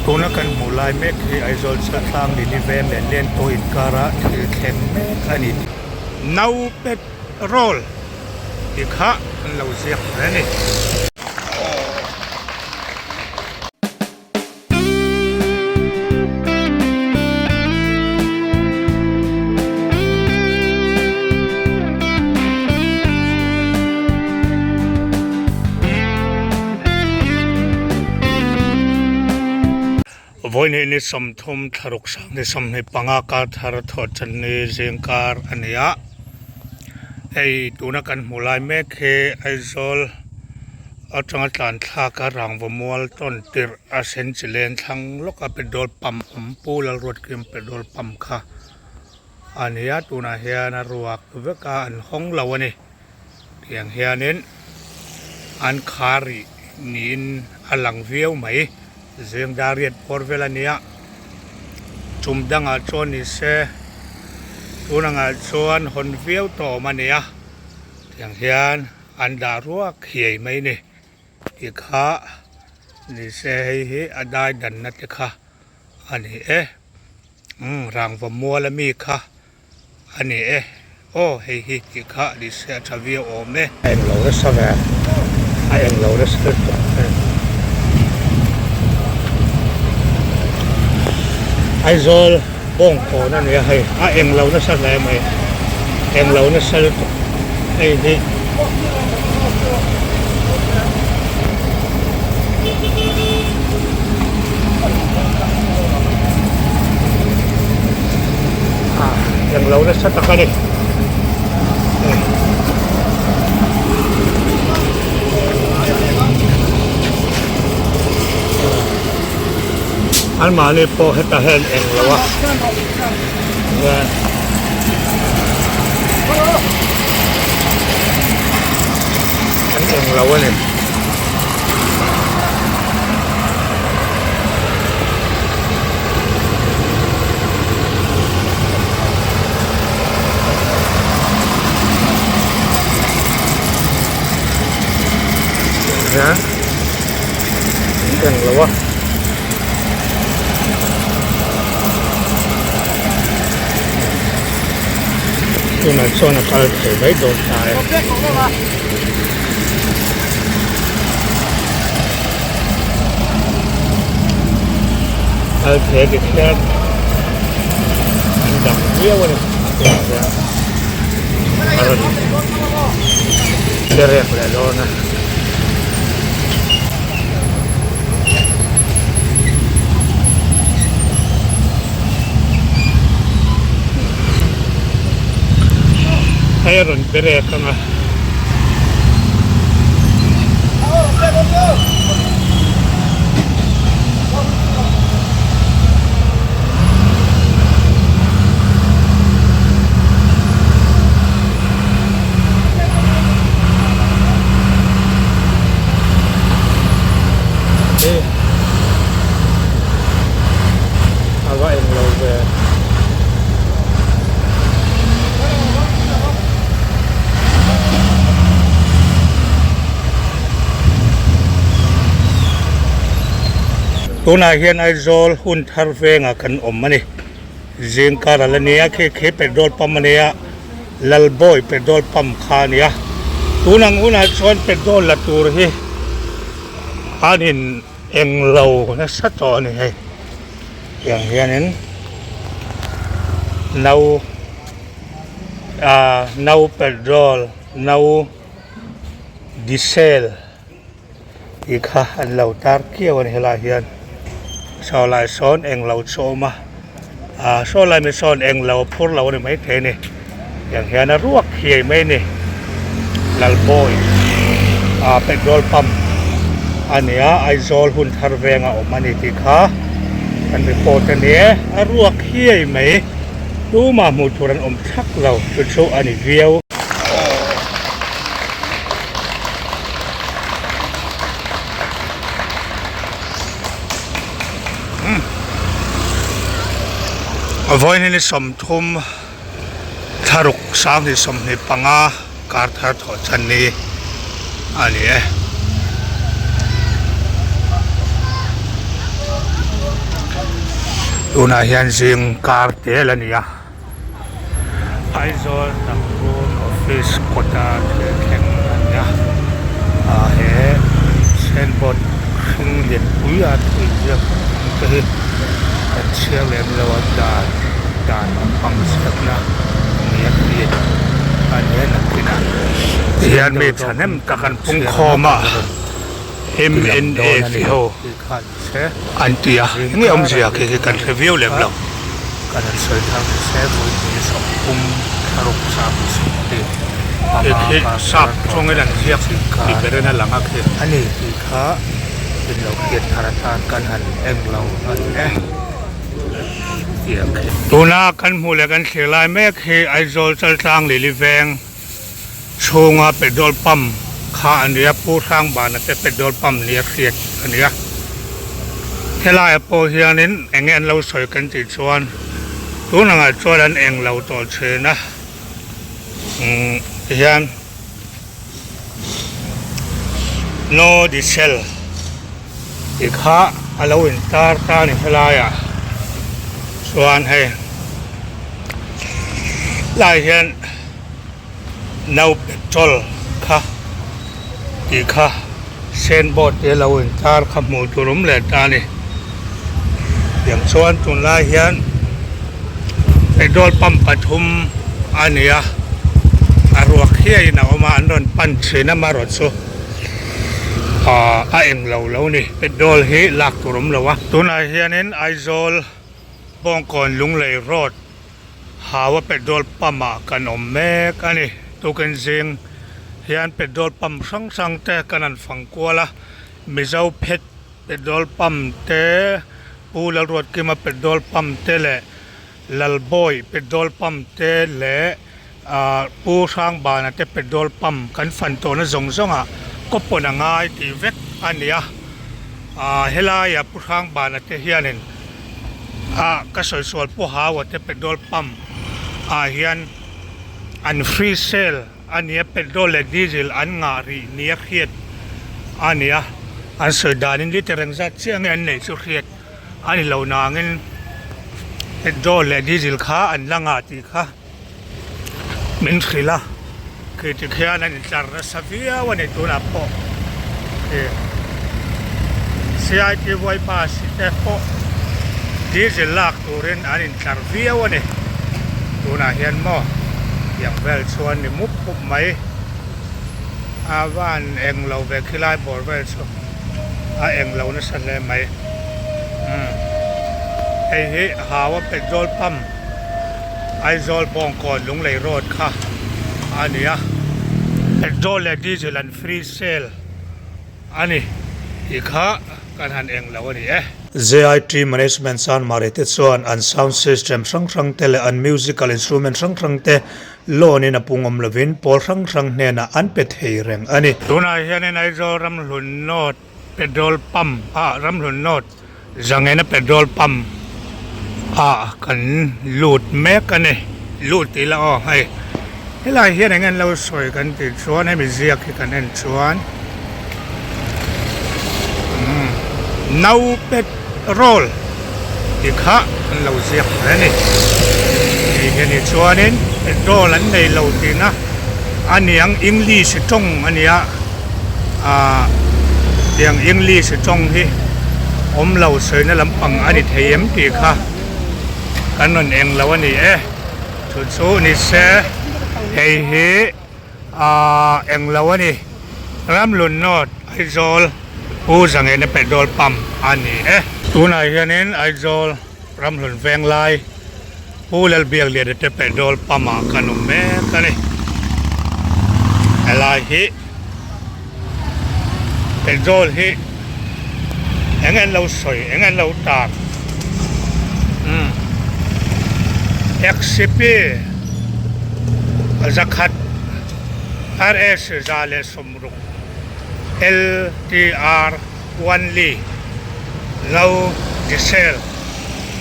Tuna kan hmuh lai mek hi Aizawl Chaltlang Lili veng leh Lento inkara thil thleng mek a ni. No petrol tih kha an lo ziak ve a ni. Vawihnih ni 30 thlaruk sang ni 25 kar thar thawh chan ni zing kar a ni a hei tuna kan hmuh lai mek hi Aizawl atanga tlan thlak a rangva mual tawn tirh a sen chi leng thlang lawk a petrol pump awm Pu Lalruatkim petrol pump kha a ni a tunah hian a ruak vek a an hawng lo a ni tiang hianin an khar rih niin a lang viau mai zing dar riat bawr vel a ni a chum dangah chuan ni se tun angah chuan hawn viau tawh awm a ni a tiang hian. An dah ruak hiai mai ni tih kha ni se hei hi a dai danna te kha a ni e umm rangva mual ami kha a ni e aw hei hi tih kha ni se a tha viau awm e. A englo nasa ve a englo nasa lutuk e Aizawl Bawngkawn a ni a hei a englo nasa hle mai englo nasa lutuk hei hi ah englo nasa tak a ni. Anmahni pawh hetah hian eng lo a chuan an eng lo a ni. Eng lo a. Tunah chuan a kal thei mai dawn ta e. Kal thei a dik hian an dang viau a ni tunah hian a rawn che rek leh dawn a. Hei a rawn be rek ang a. A va eng lo ve. Tunah hian Aizawl hun thar vengah kan awm a ni. Zingkar a la nia khi khi petrol pump a nia. Lalbawi petrol pump kha a nia. Tun ang hunah chuan petrol la tur hi an in eng lo nasa tawh a ni hei. Tiang hianin no ah no petrol no diesel. Tih kha an lo tar kiau a ni helaiah hian saw lai sawn englo chu a awm a ah saw lai mi sawn englo a phur lo a ni maithei a ni tiang hian a ruak hiai mai a ni Lalbawi ah petrol pump a ni a Aizawl hun thar venga awm a ni tih kha kan report a ni e a ruak hiai mai tumah hmuh tur an awm thak lo chu chu a ni viau. Vawiin hi ni 30 thlaruk 2025 kar thar thawh chhan ni a ni e. Tunah hian zing kar tel a ni a, Aizawl Hnamrun Office kawta thil thleng a ni a, ah he signboard hring lianpui a thu inziak ang te hi kan chhiar lem lo a dan dan lampang chhiatna ni a hriat a ni a nakinah tihian mi thahnem tak an pung khawm a M N A ti ho an ti a enge awmzia khi khi kan hre viau lem lo. Hei khi sap tawngin an ziak ni berin a lang a khi. Tuna kan hmuh leh kan thlir lai mek hi Aizawl Chaltlang Lili Veng chhunga petrol pump kha a nia Pu Hrangbana te petrol pump nia hriat a nia helaiah pawh hianin eng nge an lo sawi kan tih chuan tun angah chuan an eng lo tawh thin a umm tihian no diesel tih kha a lo intar ta a ni helaiah chuan hei lai hian no petrol kha tih kha sign board te a lo intar kha hmuh tur awm leh ta a ni tiang chuan tunlai hian petrol pump pathum a ni a a ruak hiain a awm a an rawn pan thin amaherawhchu ahh a englo lo ni petrol hi lak tur awm lo a tunah hianin Aizawl Bawngkawn Lunglei road Hawa petrol pump ah kan awm mek a ni. Tukin zing hian petrol pump hrang hrang te kan han fang kual a, Mizo phet petrol pump te, Pu Lalruatkima petrol pump te leh Lalbawi petrol pump te leh ah Pu Hrangbana te petrol pump kan fan tawhna zawng zawng ah kawpawn a ngai tih vek a ni a, ah helaiah Pu Hrangbana te hianin. ah ka sawi sual pu hau a te petrol pump ah hian an free sale a nia petrol leh diesel an ngah rih nia hriat a ni a an sawi danin liter engzat chiah nge an neih chu hriat a ni lo nangin petrol leh diesel kha an la ngah tih kha min hrilh a khi tikhian an intlar nasa viau a ni tunah pawh khi C I T Y bus te pawh diesel lak turin an intlar viau a ni tunah hian maw tiang vel chuan ni mup mup mai a van englo ve khilai bawr vel chu a englo nasa hle mai umm hei hi hau a petrol pump. Aizawl Bawngkawn Lunglei Road kha a ni a, petrol leh diesel an free sale a ni tih kha kan han eng lo a ni e. JIT Management Chanmari te chuan an sound system hrang hrang te leh an musical instrument hrang hrang te loan in a pungawm lovin pawl hrang hrang hnenah an pe thei reng a ni. Tunah hianin Aizawl Ramhlun North Petrol pump ah Ramhlun North Zangena petrol pump ah kan lut mek a ni lut tih ila aw hei helai hian eng an lo sawi kan tih chuan hemi ziak hi kan en chuan umm no petrol tih kha an lo ziak ve a ni hei hi a nih chuanin petrol an nei lo tihna a niang english tawng a nia. Ahh tiang English tawng hi awm lo sawina lampang a ni thei em tih kha kan rawn eng lo a ni e chu chu ni se hei hi ahh eng lo a ni Ramlun North Aizawl Pu Zangena petrol pump a ni e. Tunah hianin Aizawl Ramhlun Venglai Pu Lalbiakliana te petrol pump ah kan awm mek a ni. Helai hi petrol hi eng an lo sawi eng an lo tar umm XCP zakhat RS 160 LTR only no diesel.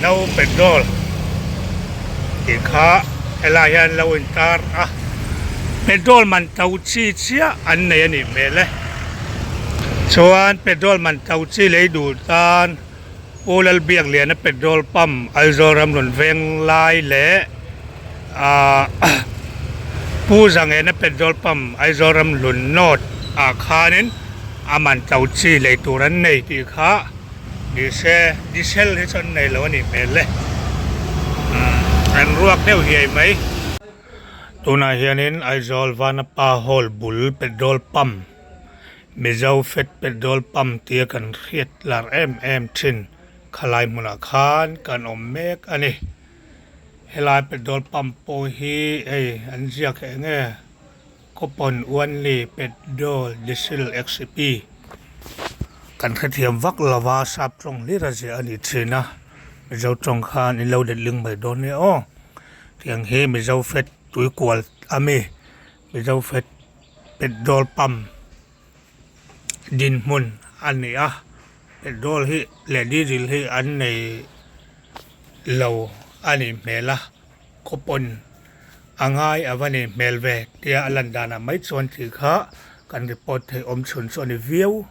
No petrol tih kha helai hian lo intar a petrol man to chi chiah an nei a nih hmel e chuan petrol man to chi lei duh tan Pu Lalbiakliana petrol pump Aizawl ram rawn veng lai leh ahh Pu Zangena petrol pump Aizawl ram hlun north ah khanin a man to chi lei tur an nei tih kha nise diesel hi chu an nei lo a nih hmel e umm an ruak deuh hiai mai. Tunah hianin Aizawl Vanapa Hall bul petrol pump Mizo Fed Petrol Pump tia kan hriat lar em em thin khalai hmunah khan kan awm mek a ni. Helai petrol pump pawh hi hei an ziak eng nge Coupon Only Petrol Diesel XP kan hrethiam vak lova sap tawng hlir a ziah a ni thin a, Mizo tawng khan in lo letling mai dawn nia aw. Tiang hi Mizo Fed tuikual a mi Mizo Fed petrol pump dinhmun a ni a petrol hi leh diesel hi an nei lo a nih hmel a khawpawn a ngai a va nih hmel ve tia a lan danah mai chuan tih kha kan report theih awm chhun chu a ni viau.